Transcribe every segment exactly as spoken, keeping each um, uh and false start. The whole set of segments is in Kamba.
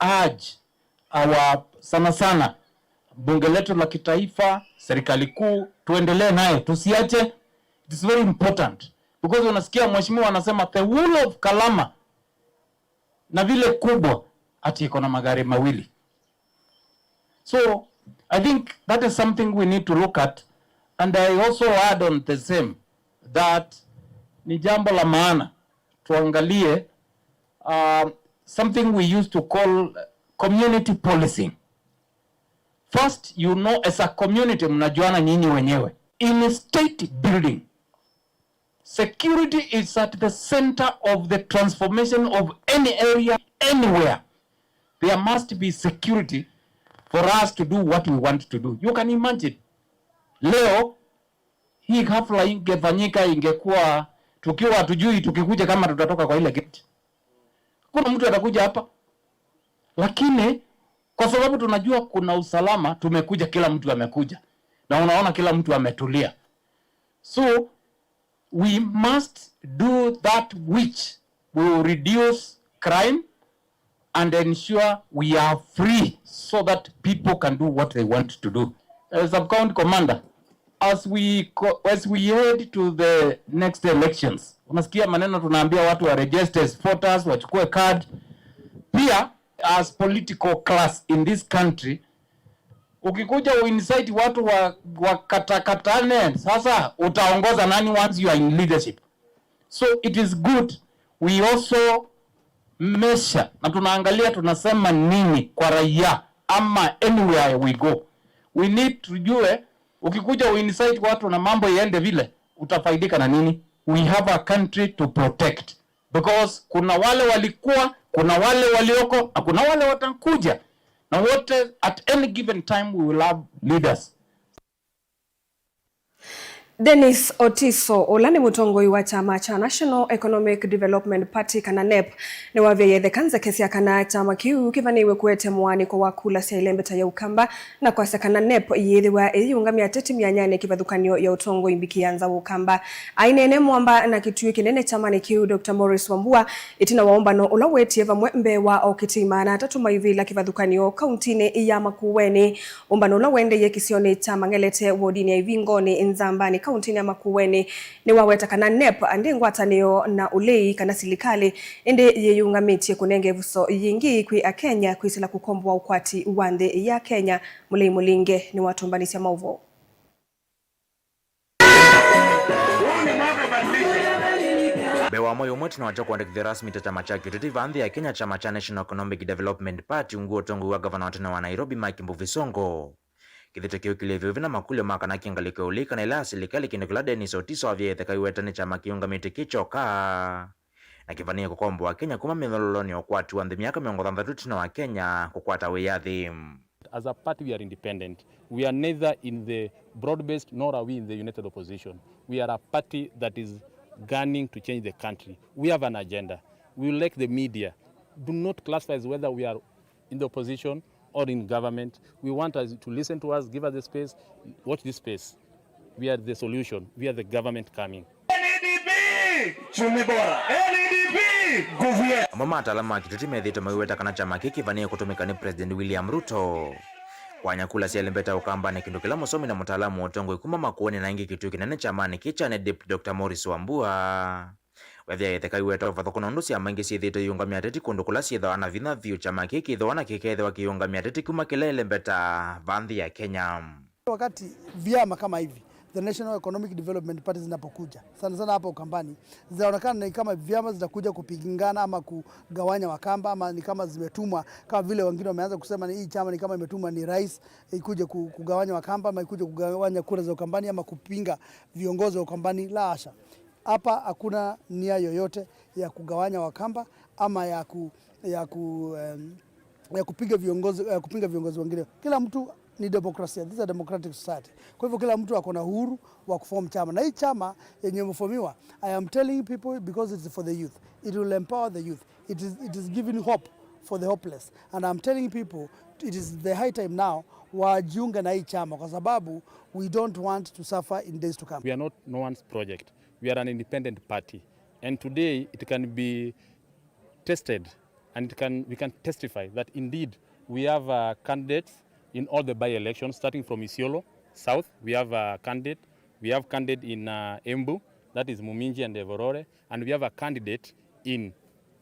urge our, sana sana, bunge letu la kitaifa, serikali kuu, tuendelee nayo, tusiache. It is very important because unasikia mheshimiwa anasema the whole of Kalama na vile kubwa ati iko na magari mawili. So I think that is something we need to look at, and I also add on the same that ni jambo la maana tuangalie, uh, something we used to call community policing. First, you know, as a community, mnajuana nyinyi wenyewe. In state building, security is at the center of the transformation of any area, anywhere. There must be security for us to do what we want to do. You can imagine, leo hii hafla ingefanyika, ingekuwa tukiwa hatujui tukikuja kama tutatoka kwa ile gate. Kuna mtu atakuja hapa, lakini kwa sababu tunajua kuna usalama, tumekuja, kila mtu amekuja, na unaona kila mtu ametulia. So we must do that which will reduce crime and ensure we are free so that people can do what they want to do. Uh, Sub-County Commander, as we co- as we head to the next elections, unasikia maneno tunaambia watu wa register as voters, wachukue card. Pia, as political class in this country, ukikuja uincite watu wa wakatakatane, sasa utaongoza nani once you are in leadership? So it is good we also measure, na tunaangalia tunasema nini kwa raia ama anywhere we go. We need tujue, ukikuja uincite watu na mambo iende vile, utafaidika na nini? We have a country to protect, because kuna wale walikuwa, kuna wale walioko, na kuna wale watakuja, na wote, at any given time we will have leaders. Dennis Otiso, ũla nĩ mũtongoi wa kyama kya National Economic Development Party, kana nep, nĩwavyaie ĩtheka nzeke sya kana kyama kĩu kĩvanĩĩwe kũete mũaanĩko wa kula sya ĩlembeta ya Ũkamba, na kwasya kana nep yĩĩthĩwa ĩyĩũngamya ateti myanyanĩ kĩvathũkany'o ya ũtongoi mbikĩ ya nza wa Ũkamba. Aineene Mwamba na kĩtuĩ kĩnene kyamanĩ kĩu, Doctor Maurice Wambua, ĩtina wa ũmbano ũla weetie vamwe mbee wa okĩtei maana atatũ maivĩla kĩvathũkany'o kauntinĩ ya Makueni. Ũmbano ũla ũendeeie kĩsionĩ kya Mang'elete wodinĩ ya Ivingoni Nzambanĩ kauntinĩ ya Makueni nĩwaweta kana nep ndĩ ngwatanĩo na ũlei kana silikalĩ, ĩndĩ yĩyĩũngamĩtye kũnenga ĩvuso yĩngĩ kwĩ Akenya kwĩsĩla kũkomboa ũkwati wa nthĩ ya Kenya. Mũlei Mũlinge nĩwatũmbanĩsya maũvoo. Mbee wa mwei ũmwe ĩtina wa kyo kwandĩkĩthw'a rasmi ta kyama kya kĩũteti vaa nthĩ ya Kenya, kyama kya National Economic Development Party ungu wa ũtongoi wa ngavana wa tene wa Nairobi, Mike Mbuvi Sonko, kĩthito kĩu kĩlĩ vyũvĩ na makũlyo ma kana kĩ ngalĩko ya ũlei kana ĩla ya silikalĩ, kĩndũ kĩla Dennis Otiso avyaĩe ĩtheka aiweta nĩ kyama kĩũngamĩte kĩ kyoka na kĩvanĩĩe kũkomboa Kenya kuma mĩthololonĩ ya ũkwati wa nthĩ myaka mĩongo thanthatũ ĩtina wa Kenya kũkwata wĩyathĩ. As a party, we are independent. We are neither in the broad-based nor are we in the united opposition. We are a party that is gunning to change the country. We have an agenda. We would like the media do not classify as whether we are in the opposition or in government. We want us to listen to us, give us the space, watch this space. We are the solution. We are the government coming. N D P, chumi bora. N D P, nguvu yetu. Amwe ma ataalamu ma kĩteti methĩĩtwe maiweta kana kyama kĩĩ kĩvanĩĩe kũtũmĩka nĩ President William Ruto kwanya kula sya ĩlembeta Ũkambanĩ, kĩndũ kĩla mũsomi na mũtaalamu wa ũtongoi kuma Makueni na ĩngĩ kĩtuĩ kĩnene kyamanĩ kĩĩ kya NEDIP, Doctor Maurice Wambua wethĩa ĩtheka aiweta ũvathũku nũndũ syama ingĩ syĩthĩĩtwe iũngamya ateti kũndũ kũla syĩthĩawa na vinya vyũ, kyama kĩĩ kĩithĩwa na kĩkeethĩwa kĩiũngamya ateti kuma kĩla ĩlembeta vaa nthĩ ya Kenya. Wakati vyama kama hivi, the National Economic Development Party, zinapokuja, sana sana hapa Ukambani, zinaonekana ni kama vyama zitakuja kupigana ama kugawanya Wakamba, ama ni kama zimetumwa, kama vile wengine wameanza kusema ni hii chama ni kama imetumwa ni rais, ikuje ku- kugawanya Wakamba ama ikuje kugawanya kura za Ukambani ama kupinga viongozi wa Ukambani. La hasha. Hapa hakuna nia yoyote ya kugawanya Wakamba ama ya ku- ya ku- em, ya kupiga viongozi ya kupinga viongozi wengine. Kila mtu ni demokrasia, this is a democratic society. Kwa hivyo kila mtu ako na uhuru wa kuform chama, na hii chama yenye imeformiwa, I am telling people because it's for the youth, it will empower the youth, it is, it is giving hope for the hopeless, and I'm telling people it is the high time now wajiunge na hii chama kwa sababu we don't want to suffer in days to come. We are not no one's project. We are an independent party, and today it can be tested And it can, we can testify that indeed we have, uh, candidates in all the by-elections, starting from Isiolo South, we have a candidate, we have candidate in, uh, Embu, that is Muminji and Evorore, and we have a candidate in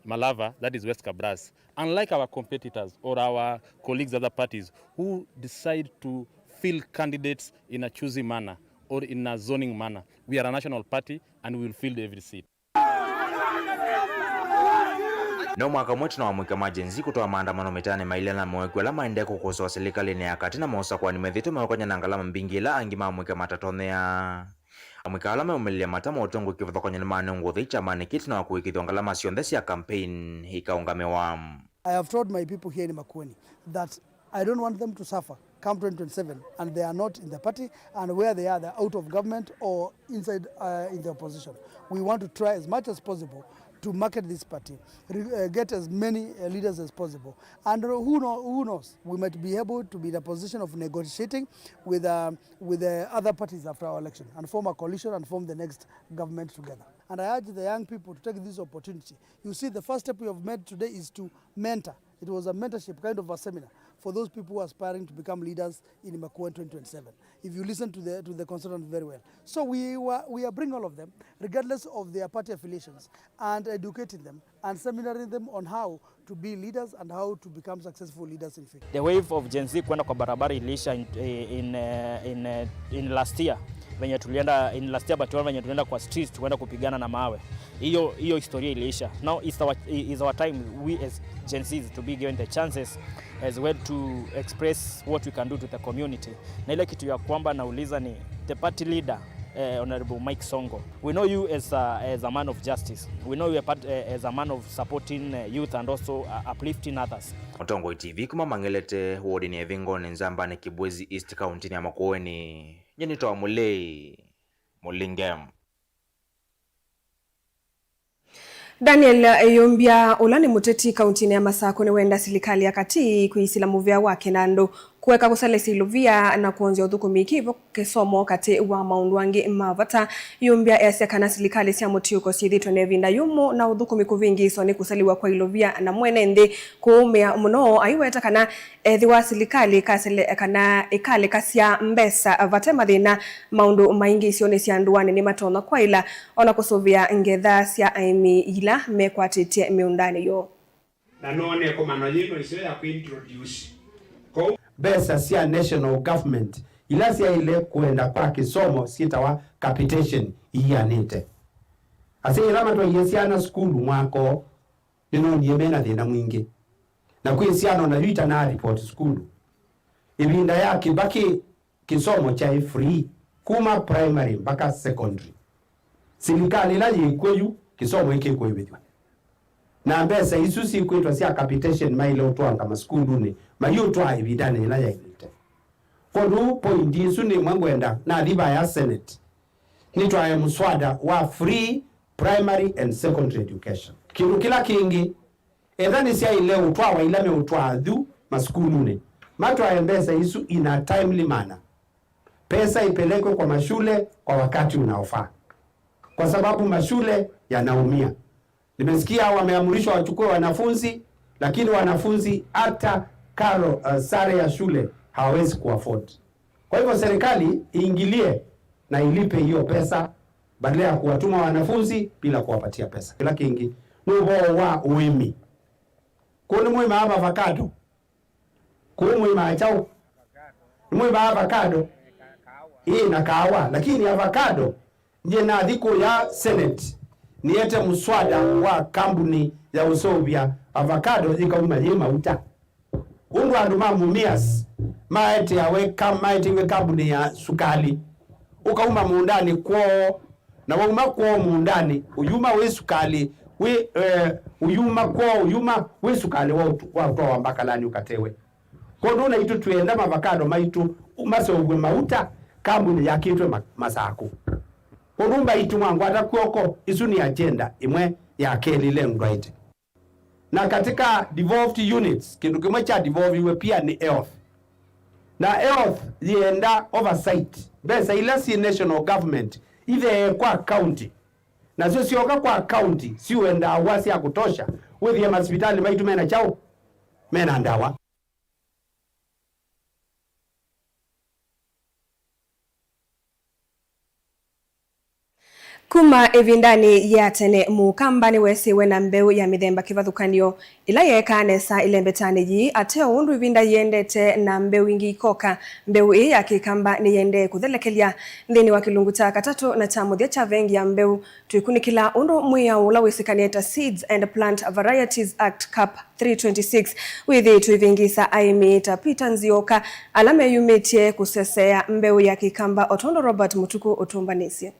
Malava, that is West Kabras. Unlike our competitors or our colleagues other parties who decide to field candidates in a choosy manner or in a zoning manner, we are a national party and we will field every seat. No mwaka ũmwe tũna amũika ma Gen Z kũtwaa maandamano mĩtaanĩ mailea na moekyo ala maendee kũkosoa silikalĩnĩ ya katĩ na mosakwani methĩĩtwe meũkany'a na ngalama mbingĩ ila angĩ ma amũika matatonyea. Amũika ala meũmĩlĩlya matamo ũtongoi kĩvathũkany'o nĩmanengwa ũthei kyamanĩ kĩĩ tũna wa kũĩkĩĩthw'a ngalama syonthe sya campaign ikaũngamĩwa. I have told my people here in Makueni that I don't want them to suffer come twenty twenty-seven, and they are not in the party, and where they are, they're out of government or inside, uh, in the opposition. We want to try as much as possible to market this party, re-, uh, get as many, uh, leaders as possible. And who know, who knows, we might be able to be in a position of negotiating with, uh, with the other parties after our election and form a coalition and form the next government together. And I urge the young people to take this opportunity. You see, the first step we have made today is to mentor. It was a mentorship, kind of a seminar for those people who are aspiring to become leaders in Makueni twenty twenty-seven. If you listen to the, to the consultant very well. So we were, we are bringing all of them, regardless of their party affiliations, and educating them and seminarizing them on how to be leaders and how to become successful leaders in future. The wave of Gen Z kwenda kwa barabara iliisha in, in, uh, in, uh, in last year. Venye tulienda in last year, but venye tulienda kwa streets, tukaenda kupigana na mawe. Hiyo, hiyo historia iliisha. Now it's our, it's our time, we as Gen Zs, to be given the chances as well to express what we can do to the community. Na ile kitu ya kwamba nauliza ni the party leader, eh, Honorable Mike Sonko. We know you as a, as a man of justice. We know you a part, eh, as a man of supporting, eh, youth and also, uh, uplifting others. Mũtongoi T V kuma Mang'elete, wodinĩ ya Ĩvĩngonĩ, Nzambanĩ, Kibwezi East, kauntinĩ ya Makueni. Nyie nĩtawa Mũlei Mũlinge. Daniel Yumbia, ũla nĩ mũteti kauntinĩ ya Masakũ, nĩwenda silikalĩ ya katĩ kwĩsĩla mũvea wake na andũ kũeka kũsalĩsya ilovia na kwonzya ũthũkũmi kĩvo kĩsomo, katĩ wa maũndũ angĩ ma vata. Yumbia easya kana silikalĩ sya mũtiũko syĩthĩtwe na ĩvinda yũmũ na ũthũkũmi kũvĩngĩĩswa nĩ kũsalĩw'a kwa ilovia na mwene nthĩ kũũmĩa mũno, aiweta kana ethĩwa silikalĩ ĩkasele-, kana ĩkalekasya mbesa vate mathĩna, maũndũ maingĩ isionĩ sya ndũanĩ nĩmatonya kwaĩla, o na kũsũvĩa ngetha sya aĩmi ila mekwatĩtye mĩũndanĩ yoo. Na noone ĩkomano yĩno ĩseo ya kwĩ introduce. Kwoou mbesa sya national government ila syaĩle kũenda kwa kĩsomo syĩtawa capitation iianĩte. Asyai ala matwaie syana sukulu mwaka ũũ nĩnoonie me na thĩna mwingĩ. Na kwĩ syana o na yu itanaa report sukulu. Ĩvinda ya Kĩbakĩ, kĩsomo kyaĩ free kuma primary mpaka secondary. Silikalĩ ĩla yĩkw'o yu, kĩsomo ĩkĩkũĩvĩthw'a. Na mbesa isu syĩkwĩtwa sya capitation maĩle ũtwanga masukulunĩ, maiũtwaa ĩvindanĩ yĩla yaĩlĩte. Kwoou point ĩsu nĩ ĩmwe ngwenda nathi vaya Senate, nĩtwae mũswada wa free primary and secondary education. Kĩndũ kĩla kĩngĩ, etha nĩsyaĩle ũtwawa ila meũtwaa yu masukulunĩ, matwae mbesa isu in a timely manner. Pesa ipelekwe kwa mashule kwa wakati unaofaa, kwa sababu mashule yanaumia. Nimesikia wameamrishwa wachukue wanafunzi, lakini wanafunzi hata karo, uh, sare ya shule hawawezi kuafford. Kwa hivyo serikali iingilie na ilipe hiyo pesa badala ya kuwatuma wanafunzi bila kuwapatia pesa. Kĩla kĩngĩ nĩ ũvoo wa ũĩmi. Kũũ nĩmũĩmaa avocado? Kũũ mũĩmaa kyaũ? Nĩmũĩmaa avocado? Ĩĩ, na kaawa. Lakini avocado, nyie nathi kũya Senate, nĩete mũswada wa kambuni ya ũseũvya avocado yĩkauma yĩ mauta. Ũndũ andũ ma Mumias maeteawe kam-, maeteawe kambuni ya sukali, ũkauma mũũndanĩ kwoo, na wauma kwoo mũũndanĩ, ũyuma wĩ sukali, wĩ, eh, ũyuma kwoo, ũyuma wĩ sukali wa ũtu-, wa ũtwawa Mbakalanĩ ũkatewe. Kwondũ naitũ twĩenda mavakado maitũ maseũvw'e mauta, kambuni yakĩtwe ma-, Masakũ. Kwondũ mbaitũ mwangwata kw'oko, ĩsu nĩ agenda ĩmwe ya kelĩ ĩlengwaĩte. Na katika devolved units, kĩndũ kĩmwe kya devolviwe pia nĩ health. Na health yĩenda oversight. Mbesa ila syĩ national government itheee kwa county. Nasyo syoka kwa county, siũendaa wa sya kũtosha Wĩthĩe masivitalĩ maitũ mena kyaũ? Mena ndawa. Kuma ĩvindanĩ ya tene, Mũkamba nĩweesĩwe na mbeũ ya mĩthemba kĩvathũkany'o ĩla yeekaa nesa ĩlembetanĩ yĩĩ, ateo ũndũ ĩvinda yĩendete na mbeũ ingĩ ikoka. Mbeũ ĩĩ ya Kĩkamba nĩyĩendee kũthelekelya nthĩnĩ wa kĩlungu kya katatũ na kya mũthya kya vengi ya mbeũ. Twĩkunĩkĩla ũndũ mwĩao ũla wĩsĩkanie ta Seeds and Plant Varieties Act, cap three twenty-six, wĩthĩĩtwe ĩvĩngĩĩsa aĩmi ta Peter Nzioka, ala meyumĩtye kũseseea mbeũ ya Kĩkamba, o tondũ Robert Mũtukũ ũtũmbanĩsye.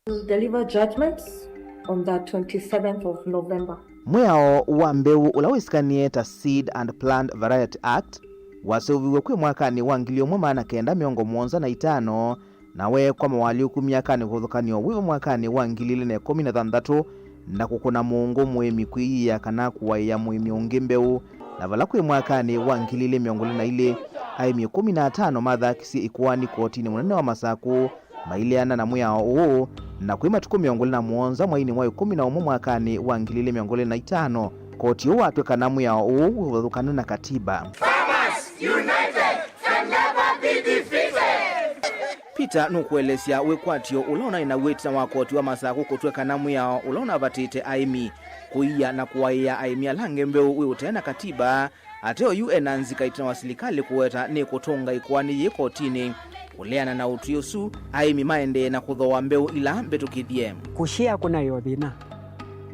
Will deliver judgments on the twenty-seventh of November. Mwĩao wa mbeũ ũla wĩsĩkanie ta Seed and Plant Variety Act waseũviw'e kwĩ mwakanĩ wa ngili ĩmwe maana kenda mĩongo mũonza na itano, na weekwa mawalyũku myakanĩ kĩvathũkany'o wĩvo mwakanĩ wa ngili ilĩ na ĩkũmi na thanthatũ, na kũkũna mũũngũ mũĩmi kwĩyĩĩa kana kũaĩa mũĩmi ũngĩ mbeũ, na vala kwĩ mwakanĩ wa ngili ilĩ mĩongo ĩlĩ na ilĩ, aĩmi ĩkũmi na atano mathakisye ĩkoani kotinĩ mũnene wa Masakũ maileana na mwĩao ũũ, na kwĩ matukũ mĩongo ĩlĩ na mũonza mweinĩ wa ĩkũmi na ũmwe mwakanĩ wa ngili ilĩ mĩongo ĩlĩ na itano, koti ũũ watw'a kana mwĩao ũũ wĩ ũvathũkanu na katiba. Farmers United can never be defeated. Peter nũkũelesya wĩkwatyo ũla ũnaĩ naw'o ĩtina wa koti wa Masakũ kũtw'a kana mwĩao ũla ũnavatĩte aĩmi kũia na kũaĩa aĩmi ala angĩ mbeũ wĩ ũtee na katiba. Ateo yu ena nzika ĩtina wa silikalĩ kũweta nĩkũtũnga ĩkoani yĩĩ kotinĩ. Kũleana na ũtwi ũsu, aĩmi maendee na kũthooa mbeũ ila mbĩtũkĩthye. Kũshare kũnaĩ o thĩna,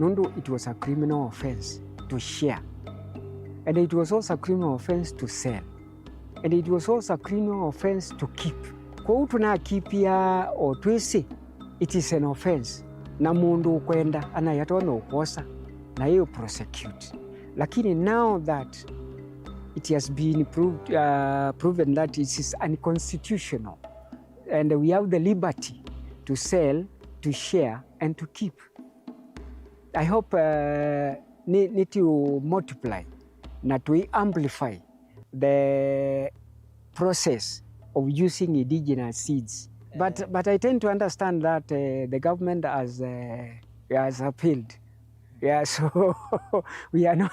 nũndũ it was a criminal offense to share, and it was also a criminal offense to sell, and it was also a criminal offense to keep. Kwoou tũnakipia o twĩsĩ it is an offense, na mũndũ ũkwenda anaĩ atonya ũkwosa na ĩ prosecute. Lakini now that it has been proved, uh, proven that it is unconstitutional and we have the liberty to sell, to share and to keep, I hope, uh, nĩ, nĩ to multiply na to amplify the process of using indigenous seeds. But, but I tend to understand that, uh, the government has, uh, has appealed. Yeah, so we are not,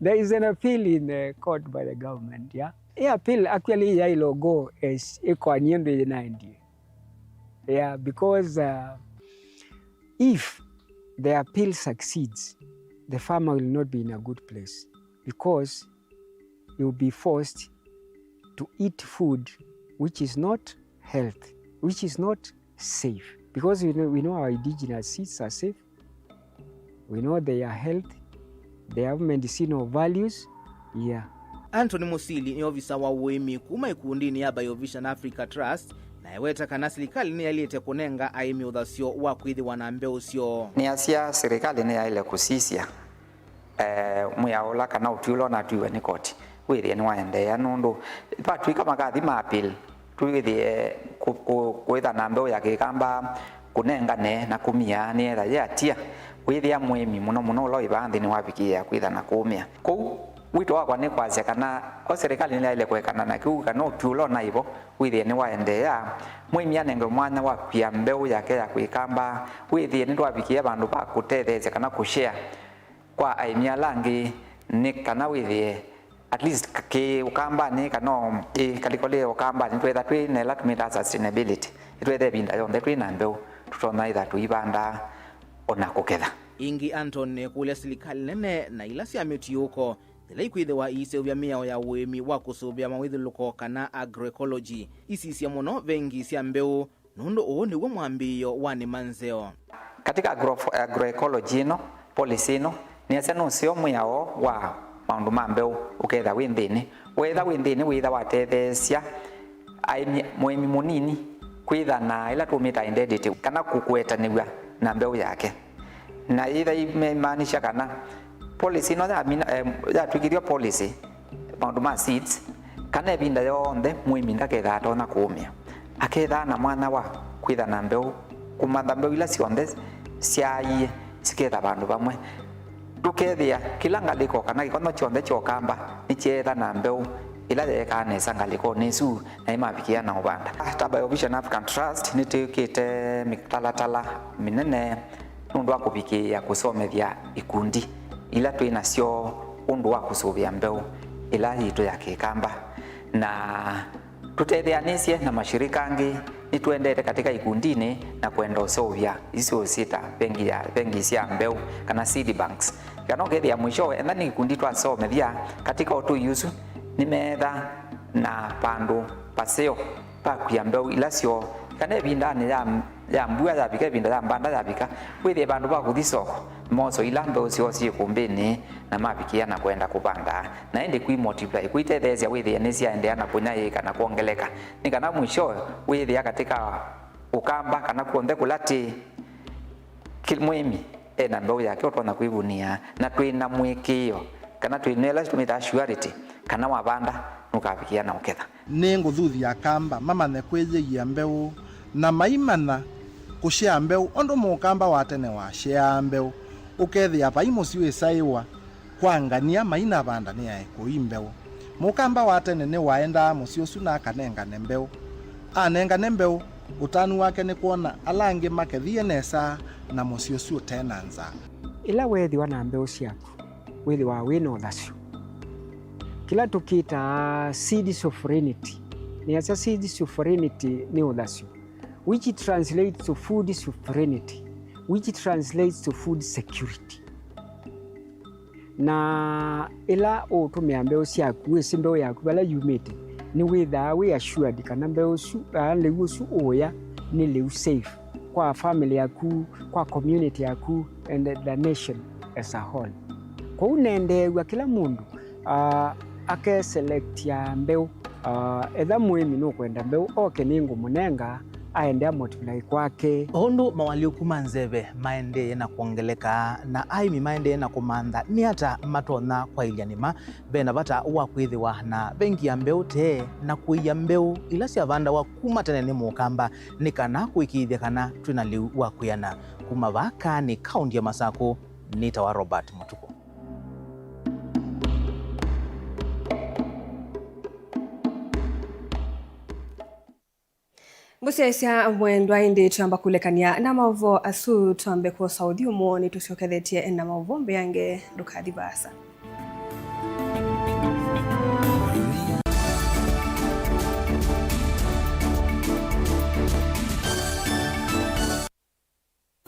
there is an appeal in the court by the government, yeah. Yeah, appeal actually yaĩle go as ĩkoanie ndũ yĩnaendie. Yeah, because, uh, if the appeal succeeds, the farmer will not be in a good place because he will be forced to eat food which is not health, which is not safe, because we know, we know our indigenous seeds are safe. We know they are healthy, they have medicinal values. Yeah. Anthony Musili nĩ ovisa wa ũĩmi kuma ĩkundinĩ ya Biovision Africa Trust, na eweta kana silikalĩ nĩyaĩlĩte kũnenga aĩmi ũthasyo wa kwĩthĩwa na mbeũ syoo. Nĩasya silikalĩ nĩyaĩle kũsisya, eh, mwĩao ũla kana ũtwi ũla ũnatwiwe nĩ koti wĩthĩe nĩwaendeea, nũndũ vatw'ĩka makathi ma appeal, twĩthĩe kũ-, kũ-, kwĩtha na mbeũ ya Kĩkamba kũnengane na kumia nĩyetha yĩatia, wĩthĩa mũĩmi mũno mũno ũla wĩ vaa nthĩ nĩwavikĩĩa kwĩtha na kũũmĩa. Kwoou wito wakwa nĩ kwasya kana o silikalĩ nĩyaĩle kũekana na kĩu, kana ũtwi ũla ũnaĩ vo wĩthĩe nĩwaendeea, mũĩmi anengwe mwanya wa kwia mbeũ yake ya Kĩkamba, wĩthĩe nĩtwavikĩĩa vandũ va kũtetheesya kana kũshare kwa aĩmi ala angĩ, nĩ kana wĩthĩe at least kĩ Ũkambanĩ, kana o, ĩ, kalikoli ya Ũkambanĩ, twetha twĩ na ĩla tũmĩtaa sustainability, nĩtwetha ĩvinda yonthe twĩ na mbeũ tũtonya ĩtha tũivanda o na kũketha. Ĩngĩ, Anton nĩkũlya silikalĩ nene na ila sya mĩtiũko yĩla ikwĩthĩwa iiseũvya mĩao ya ũĩmi wa kũsũvĩa mawĩthyũlũko, kana agroecology, isisye mũno vengi sya mbeũ, nũndũ ũũ nĩw'o mwambĩĩo wa nĩma nzeo. Katika agro-, agroecology ĩno, policy ĩno, nĩasya nũseo mwĩao wa maũndũ ma mbeũ ũketha wĩ nthĩnĩ. Weetha wĩ nthĩnĩ, wĩtha watetheesya aĩmi, mũĩmi mũnini kwĩtha na ĩla tũmĩtaa identity, kana kũ-, kũetanĩw'a na mbeũ yake. Na yĩtha imaanisha kana policy ĩno yamina, eh, yatw'ĩkĩthw'a policy, maũndũ ma seeds, kana ĩvinda yonthe mũĩmi ndakethaa atonya kũũmĩa. Akethaa na mwanya wa kwĩtha na mbeũ, kũmantha mbeũ ila syonthe syaaie siketha vandũ vamwe. Tũkethĩa kĩla ngalĩko kana kĩkonyo kyonthe kya Ũkamba nĩkyeetha na mbeũ ĩla yeekaa nesa ngalĩkonĩ ĩsu na ĩmavikĩa na ũvanda. Ta Biovision African Trust nĩtwĩkĩte mĩtalatala mĩnene nũndũ wa kũvikĩĩa kũsomethya ikundi ila twĩ nasyo ũndũ wa kũsũvĩa mbeũ ĩla yitũ ya Kĩkamba. Na tũtetheanĩsye na mashirika angĩ, nĩtũendete katika ikundinĩ na kwenda ũseũvya isu syĩta bengi ya, bengi sya mbeũ kana seed banks. Kana ũkethĩa mwisho, enda nĩ ikundi twasomethya katika ũtũi ũsu, nĩmeetha na vandũ vaseo vakwia mbeũ ila syoo, kana ĩvindanĩ ya, ya mbua yavika, ĩvinda ya mbanda yavika, wĩthĩe vandũ va kũthi soko, moso ila mbeũ syoo syĩ kũmbĩnĩ na mavikĩa na kwenda kũvanda, na ĩndĩ kwi multiply, kũitetheesya wĩthĩe nĩsyaendeea na kũnyaĩĩka na kwongeleka, nĩ kana mwisho wĩthĩa katika Ũkamba kana kw'onthe kũla tĩ, kĩ-, mũĩmi e na mbeũ yake ũtonya kwĩvunĩa, na twĩ na mũĩkĩĩo kana twĩ na ĩla tũmĩtaa surety kana wavanda nũkavikĩa na ũketha. Nĩngũthuthya Akamba mamanye kwĩyĩia mbeũ na maimanya kũsyaa mbeũ ũndũ Mũkamba wa tene wasyeaa mbeũ, ũkethĩa vai mũsyĩ wĩsaĩwa kwa ngania mainavanda nĩ aekũi mbeũ. Mũkamba wa tene nĩwaendaa mũsyĩ ũsu na akanengane mbeũ. Anengane mbeũ, ũtanu wake nĩ kwona ala angĩ makethie nesa na mũsyĩ ũsu ũte na nzaa. Ĩla weethĩwa na mbeũ syaku, wĩthĩwa wĩ na ũthasyo. Kĩla tũkĩtaa seed sovereignty. Nĩasya seed sovereignty nĩ ũthasyo, which translates to food sovereignty, which translates to food security. Na ĩla ũũtũmĩa mbeũ syaku, wĩsĩ mbeũ yaku vala yumĩte, nĩwĩthaa wĩ assured kana mbeũ ũsu, aa, lĩu ũsu ũũya nĩ lĩu safe kwa family yaku, kwa community yaku, and the nation as a whole. Kwoou nendeew'a kĩla mũndũ, aa, akeselectia mbeũ. Aa, etha mũĩmi nũkwenda mbeũ, oke nĩngũmũnenga, aende amultiply kwake. O ũndũ mawalyũku ma nzeve maendee na kwongeleka na aĩmi maendee na kũmantha nĩ ata matonya kwaĩlya nĩma, ve na vata wa kwĩthĩwa na vengi ya mbeũ tee na kũia mbeũ ila syavandawa kuma tene nĩ Mũkamba, nĩ kana kũĩkĩĩthya kana twĩ na lĩu wa kwĩana. Kuma vaa Kaanĩ, kaũnti ya Masakũ, nĩtawa Robert Mũtukũ. Ngũsyaĩĩsya mwendwa, ĩndĩ twamba kũlekany'a na maũvoo asu, twambe kwosa ũthyũmũo, nĩtũsyokethetye na maũvoo mbeange, ndũkathi vaasa.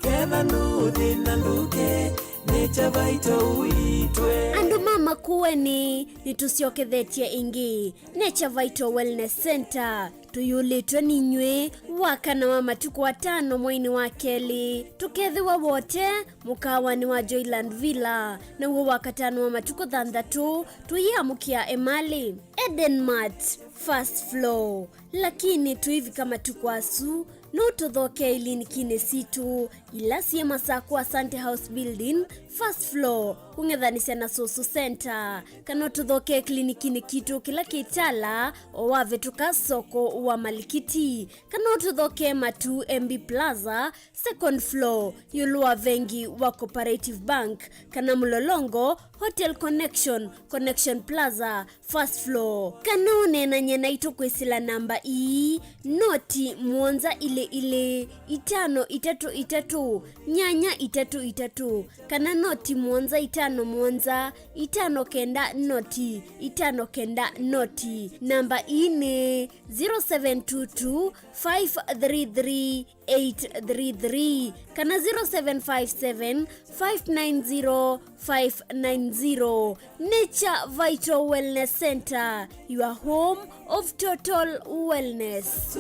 Ketha ndũthĩna ndũke, Nature Vital ũitwe. Andũ ma Makueni, nĩtũsyokethetye ĩngĩ. Nature Vital Wellness Center, tũyũlĩtwe ninyw'ĩ wakana wa matukũ atano mweinĩ wa kelĩ. Tũkethĩwa Wote, mũkaawanĩ wa Joyland Villa, naw'o wakatano wa matukũ thanthatũ, tũyĩamũkĩa Emali. Eden Mart, first floor. Lakini tũivika matukũ asu, no ũtũthokee ilinikinĩ sitũ, ila syĩ Masakũ Asante House Building, first floor, kũng'ethanĩsya na Susu Center, kana ũtũthokee klinikinĩ kitũ kĩla kĩ Tala, o wavĩtũka soko wa Malikiti, kana ũtũthokee Matu M B Plaza, second floor, ĩũlũ wa vengi wa Cooperative Bank, kana Mlolongo, Hotel Connection, Connection Plaza, first floor. Kana ũneenany'e naitũ kwĩsĩla namba ii, noti mũonza ilĩ ilĩ, itano itatũ itatũ, nyanya itatũ itatũ, kana noti mũonza itano mũonza, itano kenda noti, itano kenda noti. Namba ii nĩ zero seven two two, five three three, eight three three, kana zero seven five seven, five nine zero, five nine zero. Nature Vital Wellness Center, your home of total wellness.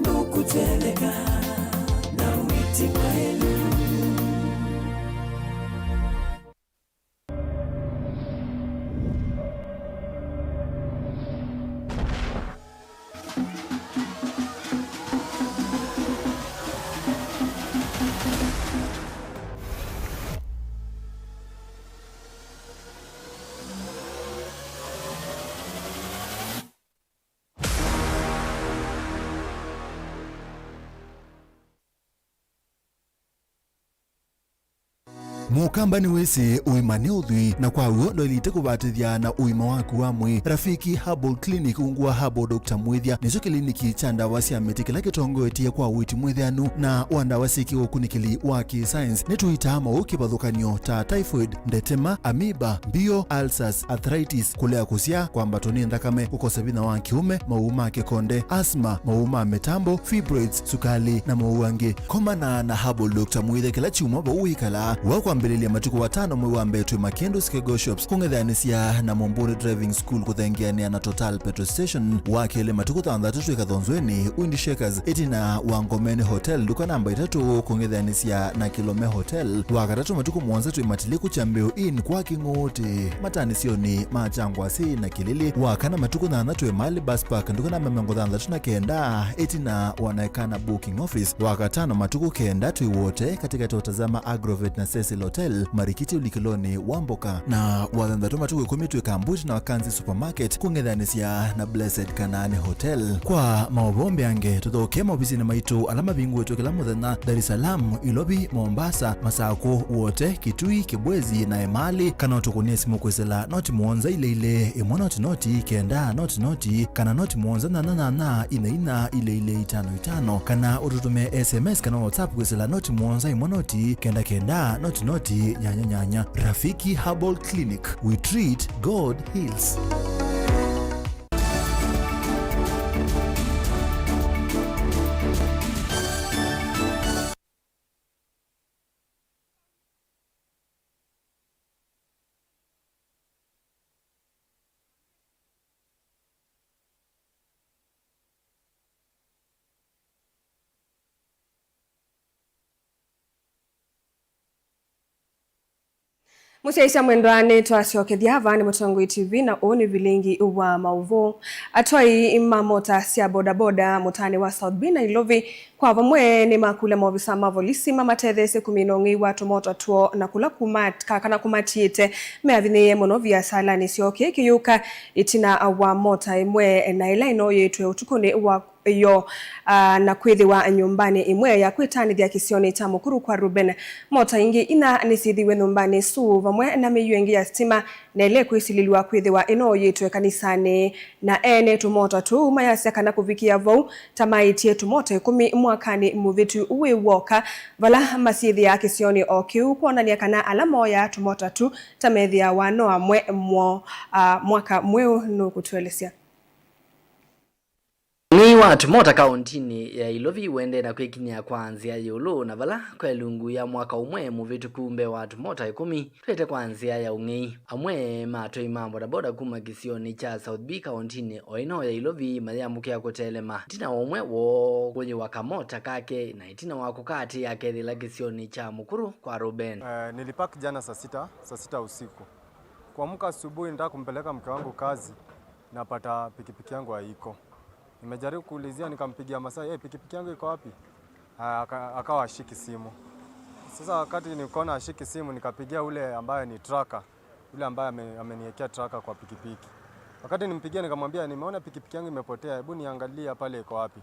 Nũkũteleka na wĩti wa ĩlu. Mũkamba nĩwĩsĩ ũima nĩ ũthwii, na kwa w'o ndwaĩlĩte kũvatĩthya na ũima waku wa mwĩĩ. Rafiki Herbal Clinic, ungu wa Herbal Doctor Mwĩthya, nĩkyo kĩliniki kya ndawa sya mĩtĩ kĩla kĩtongoetye kwa ũiiti mwĩtheanu na wa ndawa syĩ kĩũkunĩkĩli wa kĩ-science. Nĩtũitaa maũũ kĩvathũkany'o ta typhoid, ndetema, amoeba, mbio, ulcers, arthritis, kũlea kũsyaa, kwambatwa nĩ nthakame, kũkosa vinya wa kĩũme, maũũ ma kĩkonde, asthma, maũũ ma mĩtambo, fibroids, sukali, na maũũ angĩ. Komana na Herbal Doctor Mwĩthya kĩla kyumwa vau wĩkalaa. Wa kwambĩlĩlya matukũ atano mwei wa mbee twĩ Makĩndũ Skego Shops, kũng'ethanĩsya na Mũmbũnĩ Driving School kũthengeanĩa na Total Petrol Station. Wa kelĩ matukũ thanthatũ twĩ Kathonzweni Wind Shakers, ĩtina wa Ngomeni Hotel, nduka namba itatũ, kũng'ethanĩsya na Kilome Hotel. Wa katatũ matukũ mũonza twĩ Matiliku Kyambĩũ Inn kwa Kĩng'ũũtĩ, matanĩsyonĩ ma Kyangwasĩ na Kĩlĩlĩ. Wa kana matukũ thanthatũ twĩ Mali Bus Park, nduka namba mĩongo thanthatũ na kenda, ĩtina wa Naekana Booking Office. Wa katano matukũ kenda twĩ Wote, katĩkatĩ wa Tazama Agrovet na Cecil Hotel, Marikiti ũlikĩlonĩ wa Mboka. Na wa thanthatũ matukũ ĩkũmi twĩ Kambuti na Wakanzi Supermarket, kũng'ethanĩsya na Blessed Kanaani Hotel. Kwa maũvoo mbeange, tũthokee maovisinĩ maitũ ala mavingũĩtwe kĩla mũthenya, Dar es Salaam, Ilovi, Mombasa, Masakũ, Wote, Kitui, Kibwezi, na Emali, kana ũtũkũnĩe simũ kwĩsĩla noti mũonza ilĩ ilĩ, ĩmwe noti noti, kenda noti noti, kana noti mũonza nyanya nyanya, ina ina, ilĩ ilĩ, itano itano, kana ũtũtũmĩe S M S kana WhatsApp kwĩsĩla noti mũonza ĩmwe noti, kenda kenda, noti noti, nyanya nyanya. Rafiki Herbal Clinic, we treat, God heals. Mũsyaĩĩsya mwendwa, nĩtwasyokethya. Vaa nĩ Mũtongoi T V na ũũ nĩ vilingi wa maũvoo. Atwai ma mota sya bodaboda mũtaanĩ wa South B Nairobi kwa vamwe nĩmakũlya maovisa ma volisi mamatetheesye kũmina ũng'ei wa tũmota twoo na kũla kũma-, ka-, kana kũmatiĩte meavinyĩĩe mũno viasalanĩ syoo. Kĩĩ kĩyũka ĩtina wa mota ĩmwe na ĩla ĩnooyĩtwe ũtukũnĩ wa yo, ah, na kwĩthĩwa nyũmbanĩ ĩmwe ya kwĩtanĩthya kĩsionĩ kya Mũkuru kwa Reuben. Mota ingĩ ina nĩsyĩthĩiwe nyũmbanĩ ĩsu, vamwe na mĩio ĩngĩ ya sitima, na ĩla ĩkwĩsilĩlw'a kwĩthĩwa ĩnooyĩtwe kanisanĩ. Na ene tũmota tũu mayasya kana kũvikĩa vau, ta maĩtye tũmota ĩkũmi mwakanĩ mũvĩtu wĩ w'oka, vala masyĩthĩaa kĩsionĩ o kĩu kwonany'a kana ala mooyaa tũmota tu ta methĩawa no amwe mo, ah, mwaka mweũ nũkũtũelesya. Ũng'ei wa tũmota kaũntinĩ ya Ilovi ũendee na kwĩkinyĩa kwa nzĩa ĩũlũ, na vala kwa ĩlungu ya mwaka ũmwe mũvĩtũku mbee wa tũmota ĩkũmi twĩte kwa nzĩa ya ũng'ei. Amwe ma atwai ma bodaboda kuma kĩsionĩ kya South B kaũntinĩ o ĩno ya Ilovi mayamũkĩa kũtelema ĩtina wa ũmwe woo kũyĩwa kamota kake na ĩtina wa kũkaatĩĩa akethĩla kĩsionĩ kya Mũkuru kwa Reuben. Eh, nilipark jana saa sita, saa sita usiku. Kuamka asubuhi, nitaka kumpeleka mke wangu kazi, napata pikipiki yangu haiko. Nimejaribu kuulizia, nikampigia Masai, "Eh, pikipiki yangu iko wapi?" Ah, aka-, akawa ashiki simu. Sasa wakati nikaona ashiki simu, nikapigia ule ambaye ni tracker, yule ambaye ame-, ameniwekea tracker kwa pikipiki. Wakati nimpigia, nikamwambia, "Nimeona pikipiki yangu imepotea, hebu niangalia pale iko wapi."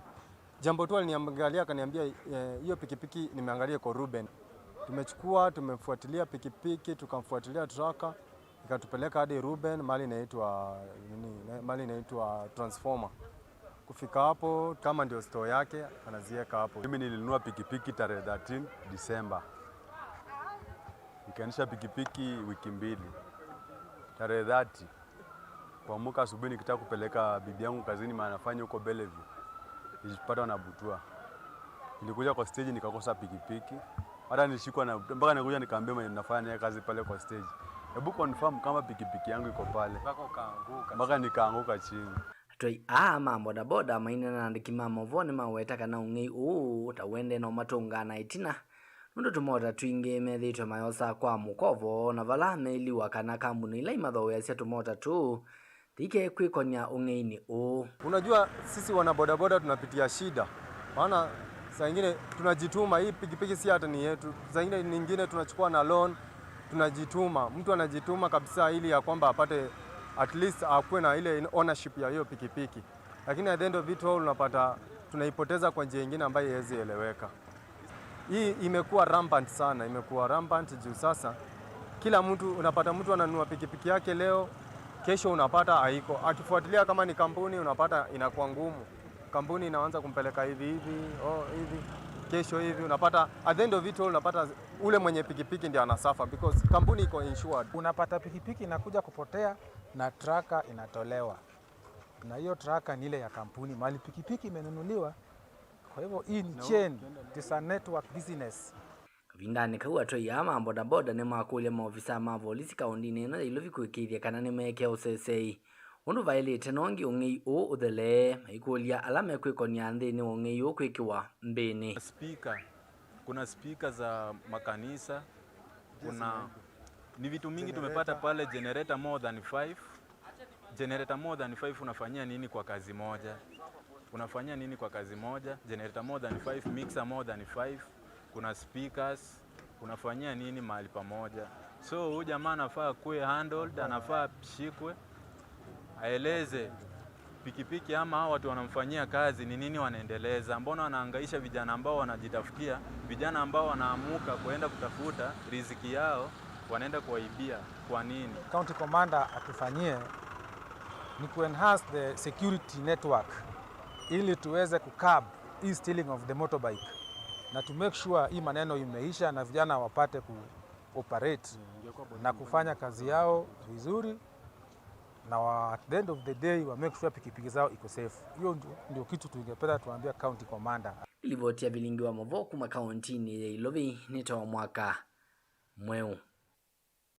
Jambo tu aliniangalia akaniambia, "Eh, hiyo pikipiki nimeangalia iko Reuben." Tumechukua, tumefuatilia pikipiki, tukamfuatilia tracker, ikatupeleka hadi Reuben, mahali inaitwa, nini, mahali inaitwa Transformer. Kufika hapo, kama ndio store yake, anaziweka hapo. Mimi nilinunua pikipiki tarehe thirteen December. Nikaendesha pikipiki wiki mbili. Tarehe thirty, kuamka asubuhi nikitaka kupeleka bibi yangu kazini, maana anafanya huko Bellevue, nilipatwa na butwa. Nilikuja kwa stage nikakosa pikipiki. Hata nilishikwa na, mpaka nikuja nikaambia mwenye nafanya naye kazi pale kwa stage, "Hebu confirm kama pikipiki yangu iko pale." Mpaka ukaanguka. Mpaka nikaanguka chini. Atwai aa ma bodaboda maineena na andĩki ma maũvoo nĩmaweta kana ũng'ei ũũ ta ũendee na ũmatũngaa na ĩtina, nũndũ tũmota twingĩ methĩĩtwe mayosaa kwa mũkovo, na vala meiliwa kana kambuni ila imathoweasya tũmota tũu tiike kwĩkony'a ũng'einĩ ũũ. Unajua, sisi wana bodaboda tunapitia shida, maana saa ingine tunajituma, hii pikipiki si hata ni yetu, saa ingine nyingine tunachukua na loan, tunajituma, mtu anajituma kabisa ili ya kwamba apate, at least akuwe na ile ownership ya hiyo pikipiki. Lakini at the end of it all, unapata tunaipoteza kwa njia ingine ambayo haiwezi eleweka. Hii imekuwa rampant sana, imekuwa rampant juu sasa kila mtu, unapata mtu ananunua pikipiki yake leo, kesho unapata haiko. Akifuatilia kama ni kampuni, unapata inakuwa ngumu. Kampuni inaanza kumpeleka hivi hivi, oh, hivi, kesho hivi, unapata at the end of it all, unapata ule mwenye pikipiki ndio anasuffer because kampuni iko insured. Unapata pikipiki inakuja kupotea na tracker inatolewa, na hiyo tracker ni ile ya kampuni mahali pikipiki imenunuliwa. Kwa hivyo hii ni chain, it is a network business. Kavindanĩ kau, atwai aa ma bodaboda nĩmakũlya maovisa ma volisi kaũndĩnĩ ĩno ya Ilovi kũĩkĩĩthya kana nĩmeekĩa ũsesei ũndũ vaĩlĩte, nongi ũng'ei ũũ ũthelee, maikũlya ala mekwĩkonia nthĩnĩ wa ũng'ei ũũ kwĩkĩwa mbĩnĩ. Speaker, kuna speaker za makanisa, kuna, ni vitu mingi tumepata pale, generator more than five. Generator more than five, unafanyia nini kwa kazi moja? Unafanyia nini kwa kazi moja? Generator more than five, mixer more than five, kuna speakers, unafanyia nini mahali pamoja? So huyu jamaa anafaa kuwe handled, anafaa ashikwe, aeleze pikipiki ama hao watu wanamfanyia kazi ni nini wanaendeleza? Mbona wanahangaisha vijana ambao wanajitafutia, vijana ambao wanaamuka kuenda kutafuta riziki yao, wanaenda kuwaibia? Kwa nini? County Commander atufanyie ni ku enhance the security network ili tuweze ku curb hii stealing of the motorbike na to make sure hii maneno imeisha na vijana wapate ku operate na kufanya kazi yao vizuri, na wa, at the end of the day, wa make sure pikipiki zao iko safe. Hiyo ndio, ndio kitu tungependa tuambia county commander. Livoti ya vilingi wa mavoo kuma kauntinĩ ya Ilovi nĩ ta wa mwaka mweũ.